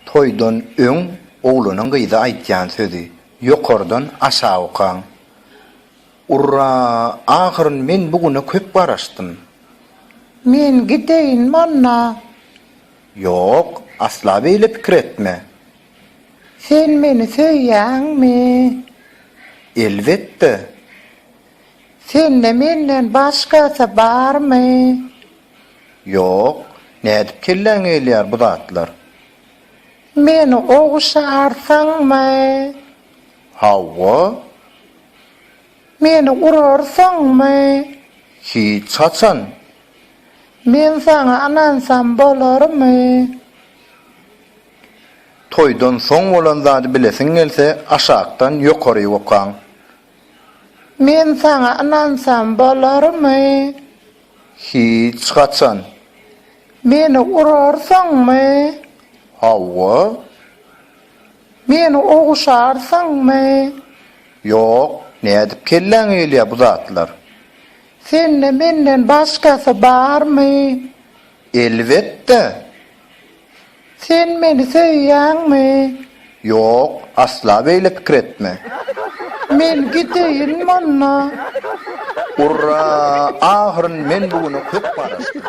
Toýdan öň oglanyň gyza aýtýan sözi. Ýokardan aşak okaň. Urra, ahyryn men bu güne köp garaşdym. Men gideýin monna. Ýok, asla beýle pikir etme. Sen meni söýýäňmi? Elbetde. Sende menden başgasy barmy? Ýok, nädip kelläňe gelýär bu zatlar? Meni ogşarsyňmy? Hawa. Meni urarsyňmy? Hiç haçan. Men saňa ynansam bolarmy? Toýdan soň bolan zady bilesiň gelse aşakdan ýokaryk okaň. Men saňa ynansam bolarmy? Hiç haçan. Meni urarsyňmy? Hawa. Meni ogşarsyňmy? Ýok, nädip kelläňe gelýär bu zatlar? Sende menden başgasy barmy? Elbetde! Sen meni söýýäňmi? Ýok, asla beýle pikir etme. Men gideýin munda. Urra! Ahyryn men bu güne köp garaşdym.